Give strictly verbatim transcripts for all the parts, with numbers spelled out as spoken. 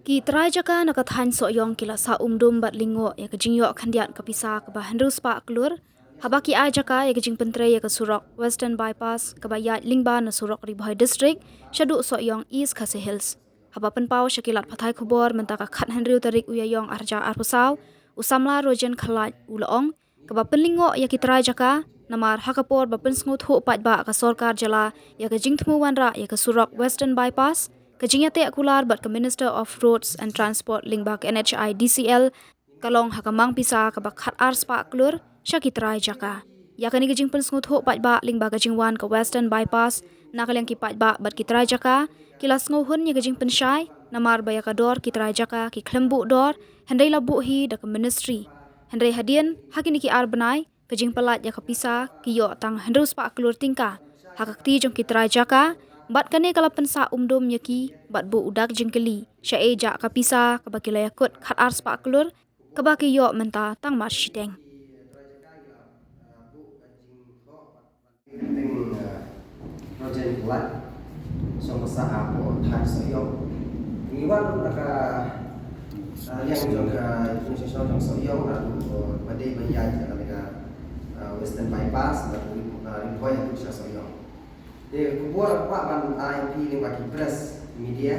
Ki trai jaka na ka thaiñ Sohiong ki la sah umdum bad lyngngoh ïa ka jingïoh khyndiat ka pisa kaba hynriew spah klur haba ki ai jaka ïa ka jingpyntrei ïa ka surok Western Bypass kaba ïaid lyngba na surok Ri Bhoi District shaduh Sohiong, East Khasi Hills. Haba pynpaw sha ki lad pathai khubor mynta ka khathynriew tarik u Ïaïong arhajar arphew saw, u samla Rojen Kharlait u la ong, kaba pynlyngngoh ïa ki trai jaka namar ha ka por ba pynsngewthuh paidbah ka sorkar jylla ïa ka jingthmu wanrah ïa ka surok Western Bypass, ka jingïateh kular bad ka Minister of Roads and Transport lyngba ka N H I D C L ka long ha ka mang pisa kaba khatar spah klur sha ki trai jaka. Ïa kane ka jingpynsngewthuh paidbah lyngba ka jingwan ka Western Bypass na ka liang ki paidbah bad ki trai jaka ki la sngewhun ïa ka jingpynshai namar ba ïa ka dor ki trai jaka ki khlem buh dor, hynrei la buh hi da ka ministry. Hynrei hadien ha kine ki ar bnai ka jingpyllait ïa ka pisa ki ïoh tang hynriew spah klur tyngka ha ka kti jong ki trai jaka, bad kane ka la pynsah umdum ïa ki bad buh u dak jingkylli shaei jah ka pisa kaba ki la ïakut khatar spah klur kaba ki ïoh mynta tang mar shiteng. Rojen Kharlait, song ka sa hapoh thaiñ Sohiong. Ngi wan na ka, ah, liang jong ka administration jong Sohiong, na ka, ah, ba dei ban ïaid ka, ka, ah, Western Bypass, na ka, ah, Ri Bhoi haduh sha Sohiong. Te khubor kwah ban ai phi lyngba ki press media.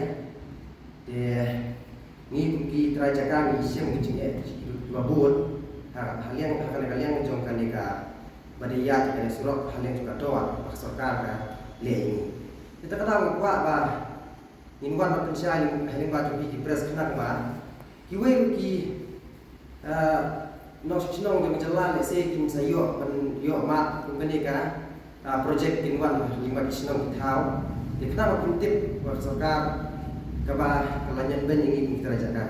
Te ngi kum ki trai jaka ngi shim ki jingeh kiba bun ha, ha liang, ha kane ka liang jong kane kaba dei ïaid kane surok, ha liang jong ka dor ba ka sorkar ka leh ïa ngi. Te kata ngi kwah ba ngin wan ban pynshai ha lyngba jong phi ki press khnang ba kiwei ruh ki Ah, nongshong shnong jong ka jylla lehse kin sa ïoh ban ïoh mad kum kane ka, ah, project kin wan lyngba ki shnong ki thaw. Te khnang ba kin tip ba ka sorkar kaba ka la ñion beiñ ïa ngi kum ki trai jaka.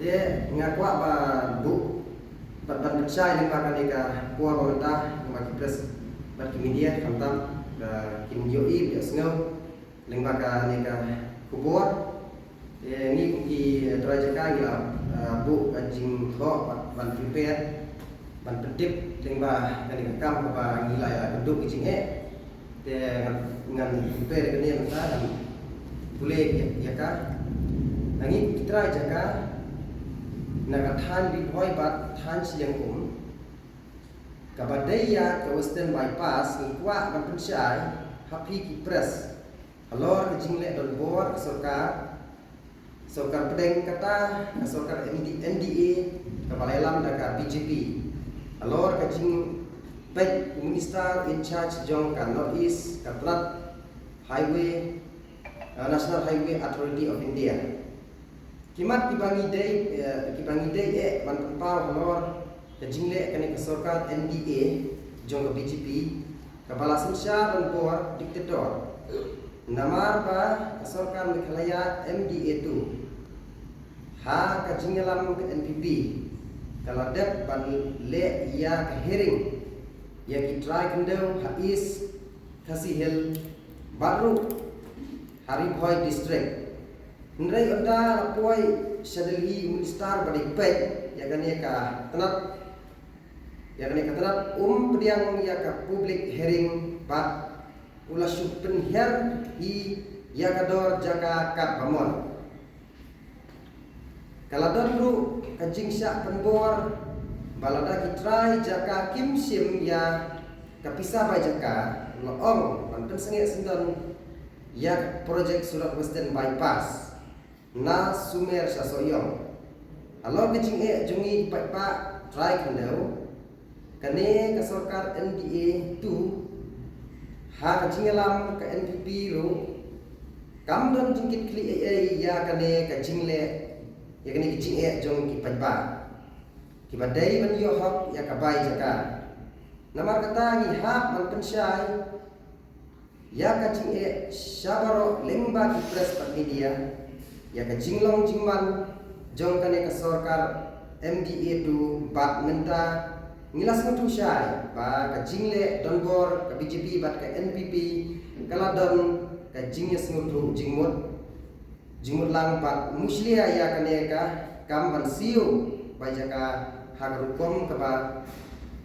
Te nga kwah ba buh bad ban pynshai lyngba kane ka por ba mynta lyngba ki press bad ki media khamtam ba kin ïohi ïohsngew lyngba kane ka khubor. Te ngi kum ki trai jaka ngi la, ah, buh ka jingthoh ban, ban prepare, ban pyntip lyngba kane ka kam kaba ngi la ïa kynduh ka jingeh. Te ngan, ngan prepare kane mynta ngan pule ïa, ïa ka. Ngi kum ki trai jaka na ka thaiñ Ri Bhoi bad thaiñ Shiliang Um, kaba dei ïa ka Western Bypass, ngi kwah ban pynshai ha phi ki press halor ka jingleh donbor ka sorkar, sorkar pdeng kata ka sorkar M D, M D A kaba la ïalam da ka B J P. Halor ka jingpeit u minister in charge jong ka North East, ka tnat highway, uh, National Highway Authority of India. Ki mat kiba ngi dei, eh, kiba ngi dei eh ban pynpaw halor ka jingleh kane ka sorkar M D A jong ka B J P, kaba la synshar donbor dictator. Namar ba ka sorkar Meghalaya M D A two ha ka jingïalam ka N P P ka la dep ban leh ïa ka hearing ïa ki trai khyndew ha East Khasi Hills bad ruh ha Ri Bhoi District. Hynrei ynda la poi sha Delhi u minister ba dei peit ïa kane ka tnat, ïa kane ka tnat, um pdiang ïa ka public hearing bad u la shu pynhiar hi ïa ka dor jaka katba mon. Ka la don ruh ka jingshah pynbor ba lada ki trai jaka kim shim ïa ka pisa bai jaka, la ong ban pynsangeh syndon ïa ka projek surok Western Bypass na Sumer sha Sohiong. Halor ka jingeh jong ngi paidbah trai khyndew, kane ka sorkar M D A two ha ka jingïalam ka N P P ruh kam don jingkitkhlieh ei ei ïa kane ka jingleh, ïa kane ka jingeh jong ki paidbah kiba dei ban ïoh hok ïa ka bai jaka. Namar kata ngi hap ban pynshai ïa ka jingeh sha baroh lyngba ki press bad media ïa ka jinglong jingman jong kane ka sorkar M D A two bad mynta ngi la sngewthuh shai ba ka jingleh donbor ka B J P bad ka N P P ka la don ka jingïasngewthuh jingmut, jingmut lang bad mushlia ïa kane ka kam ban siew bai jaka ha ka rukom kaba,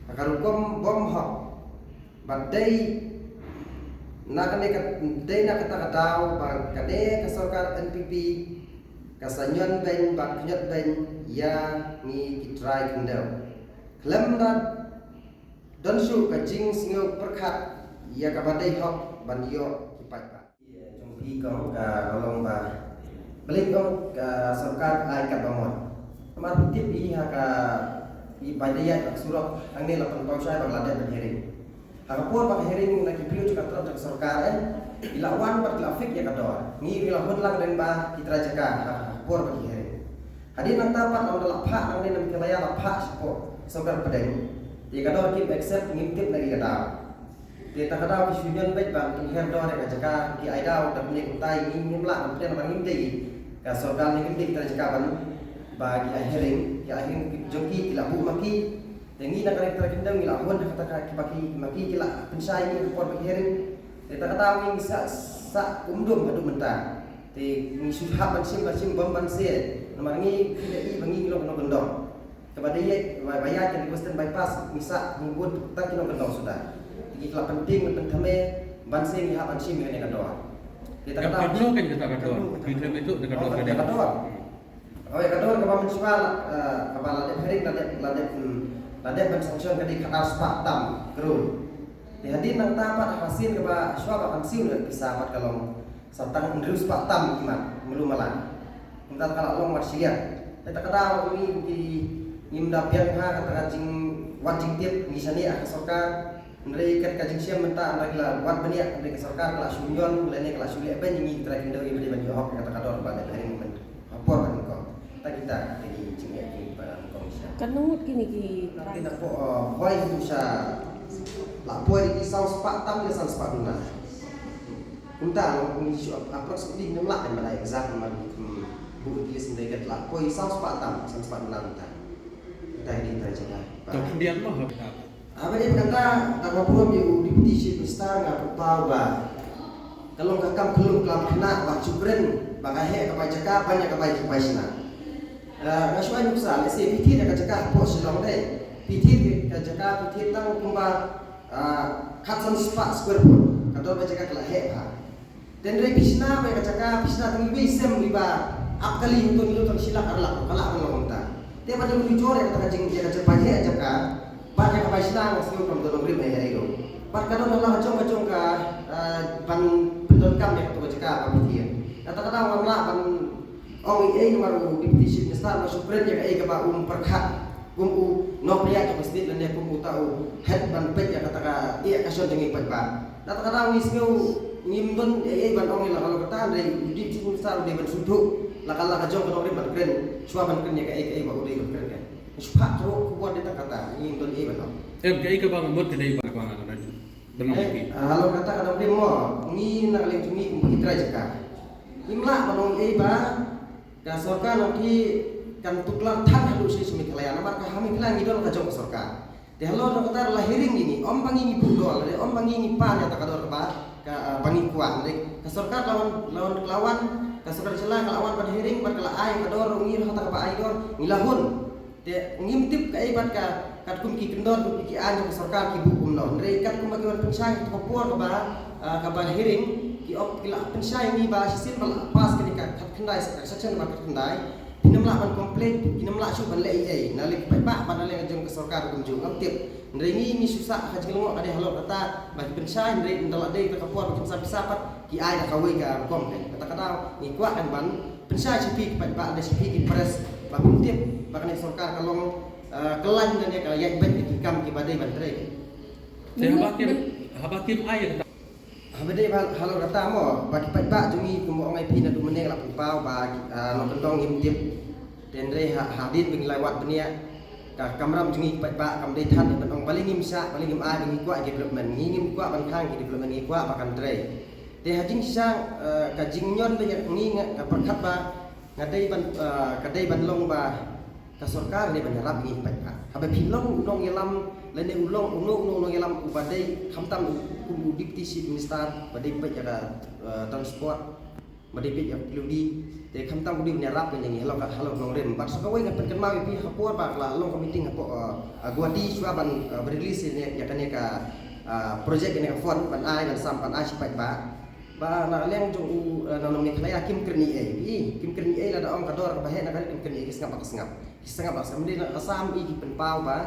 ha ka rukom bym hok. Bad dei na kane ka, dei na kata ka daw ba kane ka sorkar N P P ka sa ñion beiñ bad kyñiot beiñ ïa ngi ki trai khyndew. Khlem da don shuh ka jingsngew pyrkhat ïa kaba dei hok ban ïoh ki paidbah. Jong phi kong ka long ba balei kong ka sorkar ai katba mon. Namar phi tip hi ha ka i ba dei ïa ka surok hangne la pynpaw shai ba la dep ban hearing. Ha ka por ba ka hearing na ki briew jong ka tnat jong ka sorkar eh, ki la wan bad ki la fix ïa ka dor. Ngi ngi la hun lang lyngba ki trai jaka ha ka por ba ki hearing. Hadien nangta pat ynda la phah nangne na Meghalaya la phah shapoh sorkar pdeng. Te ka dor kim accept, ngim tip na ki ka daw. Te ta ka daw ki shu ñion beit ban pynher dor ïa ka jaka, ki ai daw da kumne kumtai, ngim lah ban pynher ban ngim dei. Ka sorkar ne ngim dei ki trai jaka ban ba ki ai hearing, ki ai hearing jong ki ki la buh ma ki. Te ngi na ka ri trai khyndew ngi la hun ha kata ka kiba ki ma ki ki la pynshai ngi ha ka por ba ki hearing. Te ta ka daw ngi sa sa um dum haduh mynta. Te ngi shu hap ban shim ban shim bym ban se. Namar ngi ki da i ba ngi ngi long nongkyndong. Kaba dei ïa ba ïa ka Western Bypass ngi sa ngi bun tang ki nongkyndong suda. Te ki la pynting pynthame ban se ngi hap ban shim ïa kane ka dor. Te ta ka daw. Katno kan kata ka dor? Pynthame tu ka dor ka dor. Ka dor. Oh, ïa ka dor kaba mynshuwa la, eh, kaba la dep hearing la dep, la dep, hmm, la dep ban sanction ka dei khatar spah tam klur. Te hadien nangta pat ha ka sien kaba shuwa ba kan siew na pisa pat ka long sa tang hynriew spah tam imat mulu mala. Kumta ka la long mar shiliang. Te ta ka daw ngi ki ngim da biang ha kata ka jingwad jingtip ngi shane ha ka sorkar. Hynrei kat ka jingshem mynta hynrei ki la wad bniah hynrei ka sorkar ka la shu ñion lane ka la shu leh beiñ ïa ngi ki trai khyndew ïa ba dei ban ïoh hok ïa kata ka dor ba dei ban ïa ngi mynta. Ha por ba nyngkong. Ta kita ki jingeh ki ba nyngkong sha. Katno ngut kine ki trai? Kine ko, uh, poi tu sha la poi ki saw spah tam ïa san spah duna. Kumta ngi shu ap-, approximately ngim lah ban bynai exact namar, hmm, bu ki sendai kat la poi saw spah tam san spah duna kumta. Kita ki trai jaka. To khyndiat mo ha. Haba ïa kata, kaba burom ïa u Deputy Chief Minister nga pynpaw ba ka long ka kam khlem klam khynnah ba shu kren ba ka heh ka bai jaka ban ïa ka bai ka bai shna. Eh, nga shu ai nuksa, lehse phi thied ïa ka jaka hapoh Shillong dei. Phi thied ka jaka, phi thied tang kumba, ah, khatsan spah square foot. Ka dor ba jaka ka la heh bha. Te hynrei phi shna ba ïa ka jaka, phi shna tang iwei sem iba ap kali, to ngi lut tang shi lak ar lak, ka lah ban long kumta. Te ban ïa ka jor ïa kata ka jing, ïa ka jaka, ïa ka jaka, bad ïa ka bai shna nga sngew kam don nongrim ei ei ruh. Bad ka don la ka jong ka jong ka, eh, ban pyndonkam ïa kata ka jaka ba phi thied. Kata ka daw ngam lah ban ong ei ei namar u Deputy Chief Minister ma shu kren ïa kaei kaba um pyrkhat. Kum u nongpynïaid jong ka state lane kum uta u head ban peit ïa kata ka, ïa ka shon jong ngi paidbah. Kata ka daw ngi sngew ngim don ei ei ban ong ïa la ka long kata hynrei u Deputy Chief Minister u dei ban sngewthuh la ka la ka jong ka nongrim ban kren, shuwa ban kren ïa kaei kaei ba u dei ban kren ka. Shu phah through khubor dei tang kata, ngim don ei ei ban ong. Em, kaei kaba nga mut ka dei ba, ba nga, ba nga, ba nga, eh, ah, la long kata ka nongrim mo, ngi na ka liang jong ngi kum ki trai jaka. Ngim lah ban ong ei ei ba Ka sorkar nangta kan tuklar than haduh sha Meghalaya namar ka ha Meghalaya ngi don ka jong ka sorkar. Te halor kata la hearing ngi, ym ba ngi ngi buh dor, ym ba ngi ngi pan ïa kata ka dor kaba ka, ah, ba ngi kwah. Te ka sorkar ka la wan, la wan, ka la wan, ka sorkar jylla ka la wan ban hearing bad ka la ai ka dor, ngi ruh kata kaba ai dor ngi la hun. Te ngim tip kaei bad ka, katkum ki kyndon ki aiñ jong ka sorkar ki buh kumno. Hynrei katkum ba ki wan pynshai ha ka por kaba, ah, kaba hearing ki ong ki la pynshai ngi ba shisien ba la pass kane ka khatkhyndai, section ba khatkhyndai. Phin ym lah ban complain, phin ym lah shuh ban leh ei ei. Na liang ki paidbah bad na liang jong ka sorkar kumjuh ngam tip. Hynrei ngi ngi shu sah ha jinglyngngoh ka dei halor kata ba ki pynshai hynrei ynda la dei ka por ba kin sa pisa pat ki ai da kawei ka rukom kan. Kata ka daw ngi kwah kan ban pynshai sha phi ki paidbah da sha phi ki press ba phin tip ba kane ka sorkar ka long, eh, ka lain ne ka ïaid beit ki kam kiba dei ban trei. Te haba kim, haba kim ai kata. Haba dei ba halor kata mo ba ki paidbah jong ngi kumba ong ai phi naduh mynne la pynpaw ba, ah, nongkyndong ngim tip. Te hynrei ha, hadien ba ngi la wad bniah ka kamram jong ngi ki paidbah kam dei than ban ong balei ngim shah, balei ngim ai, ba ngi kwah ki development, ngi ngim kwah ban khang ki development, ngi kwah ba kan trei. Te ha jingshisha, eh, ka jingñion ba ngi nga, nga pyrkhat ba nga dei ban, eh, ka dei ban long ba ka sorkar ne ban ïarap ngi paidbah. Haba phi long u nongïalam lane u long uno uno u nongïalam uba dei khamtam kum u Deputy Chief Minister ba dei peit ïa ka, eh, transport, ba dei peit ïa ka P W D, te khamtam u dei ban ïarap ngi halor ka, halor nongrim. Bad sa kawei nga pynkynmaw ïa phi ha ka por ba la long ka meeting hapoh, eh, Guwahati shuwa ban, eh, ban release ïa kane ka, eh, project kane ka fund ban ai ban sam ban ai sha paidbah. Ba na ka liang jong u, eh, na nong Meghalaya kim kren ei ei. Kim kren ei ei, lada ong ka dor kaba heh na ka liang kim kren ei ei, ki sngap ba ka sngap. Ki sngap ba ka sngap. Hynrei na Assam i ki pynpaw ba,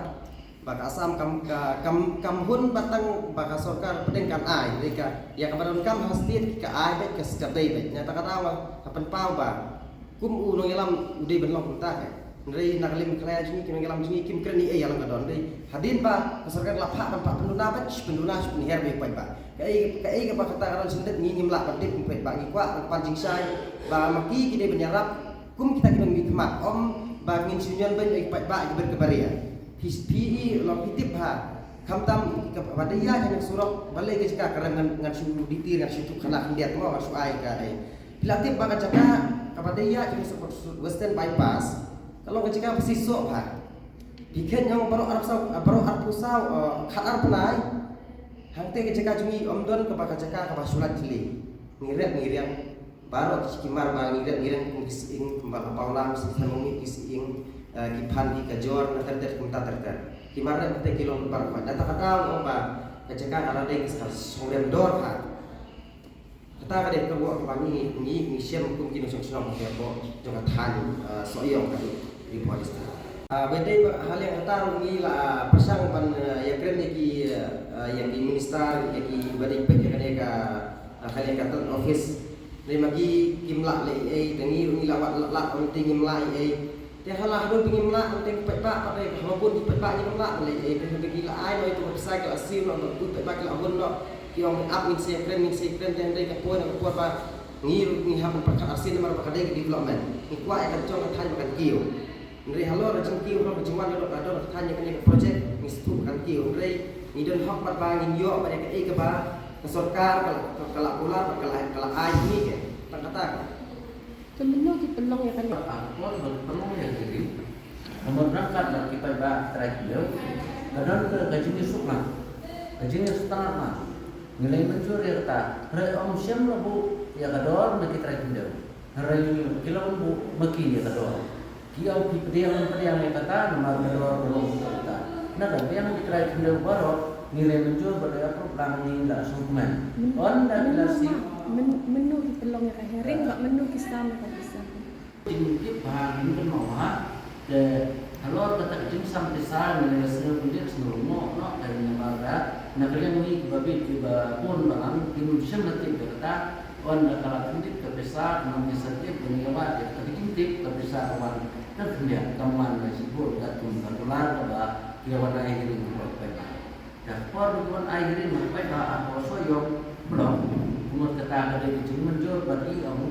ba ka Assam kam, ka, kam, kam hun ba tang ba ka sorkar pdeng kan ai. Hynrei ka, ïa kaba donkam ha state ki ka ai beit, ka state beit. Nangta ka daw ka pynpaw ba kum u nongïalam u dei ban long kumta ka. Hynrei na ka liang Meghalaya jong ngi, ki nongïalam jong ngi kim kren ei ei ïa la ka don. Hynrei hadien ba ka sorkar la phah ban phah pynduna beit, shi pynduna, shi pynhiar beit, paidbah. Kaei, kaei kaba kata ka don shyndet, ngi ngim lah ban tip, paidbah. Ngi kwah ban pan jingshai ba ma ki, ki dei ban ïarap kum kita ki nongmihkhmat, ym ba ngin shu ñion beit ïa ki paidbah ki bad ki baria. Phi, phi i long, phi tip ha, khamtam kaba dei ïa ka surok, balei ka jaka ka rem, ngan, ngan shu dih tir, ngan shu tuk khana khyndiat mo, ngan shu ai ka dei. Phi la tip ba ka jaka kaba dei ïa ka surok Western Bypass ka long ka jaka ba shisha bha. Phi khein ong baroh arphew saw, baroh arphew saw, eh, khat ar bnai. Hangta ka jaka jong ngi ym don kaba, ka jaka kaba shu lait khlieh. Ngi rep ngi riang. Baroh ki mar ba ngi rep ngi riang kum ki sying, kumba ka Pawlang, ki Sanmawmih, ki sying, eh, ki Phan, ki Kajor, na ter ter, kumta ter ter. Ki mar rep te ki long bar ba. Nangta ka daw ong ba ka jaka ka la dei ka shnong rem dor ha. Kata ka dei ka buh kaba ngi, ngi, ngi shem kum ki nongshong shnong hapoh jong ka thaiñ, eh, Sohiong, ka dei Ri Bhoi District. Ah, ba dei ba ha liang kata ruh ngi la, ah, pyrshang ban, eh, ïakren ïa ki, eh, ïa ki minister, ïa ki ba dei peit ïa kane ka, ah, ka liang ka town office. Dei ma ki kim lah leh ei ei, te ngi ruh ngi la wad lad lad, ym te ngim lah ei ei. Te ha la haduh ba ngim lah, ym te ki paidbah pat, te ha ma bun ki paidbah ngim lah leh ei ei, te hynrei ki la ai noh ïa tu ka pisa, ki la siew noh, ba ki paidbah ki la hun noh. Ki ong ap ngin sa ïakren, ngin sa ïakren, te hynrei ka poi na ka por ba ngi ruh ngi hap ban pyrkhat arsien namar ba ka dei ka development. Ngi kwah ïa ka jong ka thaiñ ba kan kiew. Hynrei halor ka jingkiew, halor ka jingwan, halor ka don ka thaiñ ïa kane ka project, ngi sngewthuh ba kan kiew. Hynrei ngi don hok bad ba ngin ïoh bad ïa kaei kaba ka sorkar ka la, ka la kular bad ka la, ka la ai ngi ke. Tang kata ka. Te mynno ki pynlong ïa kane? Ah, pynlong ïa kane. Namar ryngkat bad ki paidbah trai khyndew, ka don ka, ka jingïasuk lang, ka jingïasuk tang lang. Ngi la mynjur ïa kata, hynrei ym shym la buh ïa ka dor na ki trai khyndew. Hynrei ki la buh ma ki ïa ka dor. Ki ong ki pdiang, pdiang ïa kata, namar ka dor ka long kata. Na ka liang ki trai khyndew baroh, ngi la mynjur ba la ïa approve lang, ngi la sngewkmen. Ynda ki la siew. Mynno ki pynlong ïa ka hearing, bad mynno ki sam ïa ka pisa? Jingtip ba ngin kynmaw ha, te halor kata ka jingsam pisa ngi la sngewbha, sngewbha noh, ka ngi namar da na ka liang ngi kiba bit kiba bun balang kim shym la tip ïa kata. Ynda ka la kyndit ka pisa, ngi sa tip, ngi ïa wad ïa kata ka jingtip ka pisa ka wan, ka khyndiat ka wan na shibun katkum ka kular kaba ki ïa wan ai hearing ka paidbah. Ka por ba ki wan ai hearing ka paidbah ha Sohiong Block, kumta kata ka dei ka jingmynjur ba ki ong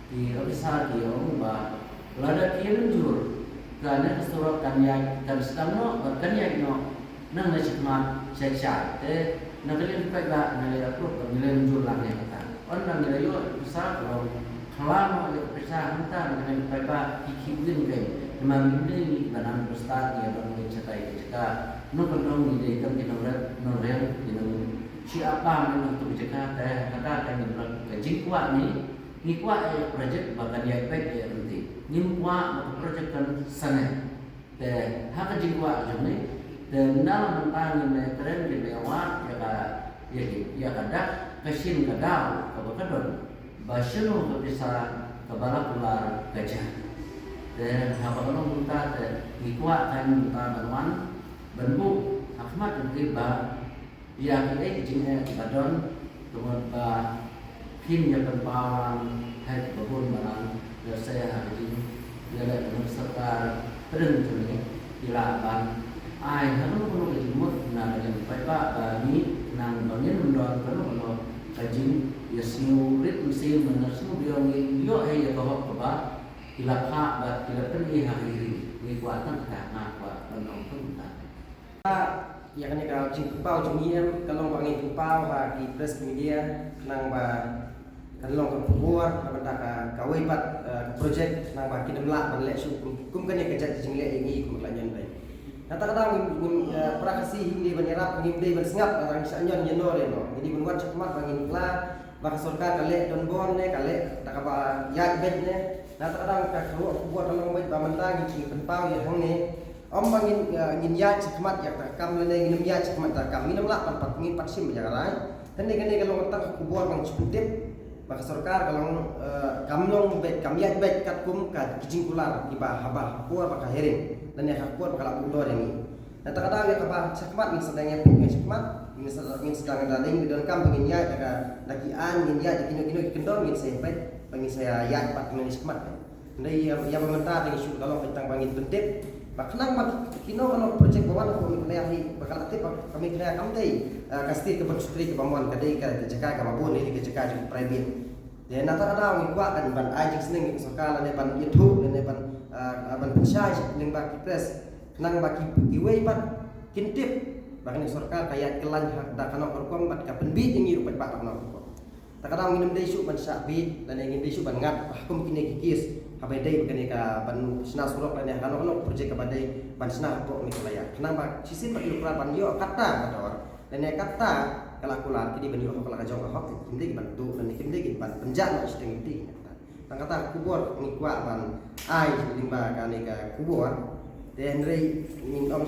Ki officer ki ong ba lada ki mynjur, kane ka surok kan ïaid, kan sdang noh bad kan ïaid noh nangne shakhmat sha sha. Te na ka liang paidbah ngi la approve bad ngi la mynjur lang ïa kata. Ynda ngi la ïoh pisa ka long khlem ïoh pisa hangta, na ka liang paidbah ki khih win kein. Namar ngi dei ngi ba nang ba stad ïa ba ngi shatai ka jaka. Nongkyndong ngi dei kam ki nongrep nongrem, ki nong shi apa ngi nong tu ka jaka, te kata te ngi bla ka jingkwah ngi. Ngi kwah ïa ka project ba kan ïaid beit ïa ka lynti. Ngim kwah ba ka project kan sangeh. Te ha ka jingkwah jong ngi, te ynda la mynta ngin ïa kren, ngin ïa wad ïa ka, ïa ki, ïa ka dak, ka shin ka daw kaba ka don, ba shano ka pisa kaba la kular ka jia. Te haba ka long kumta te ngi kwah kan mynta ban wan ban buh ha khmat jong ki ba ïa kiei ki jingeh kiba don, ka mut ba kin ïa pynpaw lang ha kiba bun balang, lehse ha ka jingïaleh ka sorkar pdeng jong ngi, ki lah ban ai ha kano kano ka jingmut na ka jingpynpaw ba ngi, khnang ba ngin ym don kano kano ka jingïasngew rit mynsiem, mynsiem ba ïoh ngi ïoh ïa ka hok kaba ki la phah bad ki la pyni ha ka hearing. Ngi kwah tang kata, nga kwah ban ong tang kata. Ïa kane ka jingpynpaw jong ngi em, ka long ba ngin pynpaw ha ki press media, khnang ba kan long ka khubor na bynta ka, kawei pat, eh, ka project, khnang ba kin ym lah ban leh shuh kum, kum kane ka jait jingleh ïa ngi kum ka la ñion beit. Nangta ka daw ngim, ngim, eh, para Khasi hi ngi dei ban ïarap, ngim dei ban sngap, nangta ngi shah ñion ïa no re no. Ngi dei ban wan shakhmat ba ngin kla ba ka sorkar ka leh donbor ne, ka leh da kaba ïaid beit ne. Nangta ka daw ka khubor, khubor ka long beit ba mynta ngi, ngi pynpaw ïa hangne. Ym ba ngin, eh, ngin ïaid shakhmat ïa kata ka kam lane ngin ym ïaid shakhmat ïa kata ka kam. Ngin ym lah ban pat, ngin pat shim ïa ka rai. Kane, kane ka long tang ka khubor ba ngi shu pyntip. ba ka sorkar ka long, eh, kam long beit, kam ïaid beit katkum ka ki jingkular kiba haba ha por ba ka hearing lane ha por ba ka la buh dor ïa ngi. Nangta ka daw ïa kaba shakhmat ngin sa dang ïa peit, ngin shakhmat ngin sa, ngin sa dang da ding, ngin donkam ba ngin ïaid da ka, da ki aiñ, ngin ïaid da kino kino ki kyndon, ngin sa ïa peit ba ngin sa ïaid pat, ngin shakhmat. Hynrei ïa, ïa ba mynta te ngi shu ka long tang ba ngin pyntip ba khnang ba kino kino project ba wan ha Meghalaya hi, ba ka la tip ba ka Meghalaya kam dei, eh, ka state kaba sutri kaba mon, ka dei ka, ka jaka kaba bun, ka dei ka jaka jong private. Te nangta ka daw ngi kwah kan ban ai jingsneng ïa ka sorkar lane ban ïathuh lane ban, eh, ban pynshai lyngba ki press, khnang ba ki, kiwei pat kin tip ba kane sorkar ka ïaid kyllain ha da kano ka rukom bad ka pynbieit ïa ngi ruh paidbah da kano ka rukom. Ta ka daw ngin ym dei shuh ban shah bieit lane ngin dei shuh ban ngat ha kum kine ki case haba ïadei bad kane ka ban shna surok lane kano kano project kaba dei ban shna hapoh Meghalaya. Khnang ba shisien ba ki lukra ban ïoh kata ka dor lane kata ka la kular, ki dei ban ïoh hok la ka jong ka hok, kim dei ki ban tuh lane kim dei ki ban pynjah noh shiteng, kim dei ki ban. Tang kata ka khubor ngi kwah ban ai lyngba kane ka khubor. Te hynrei ngin ym sdang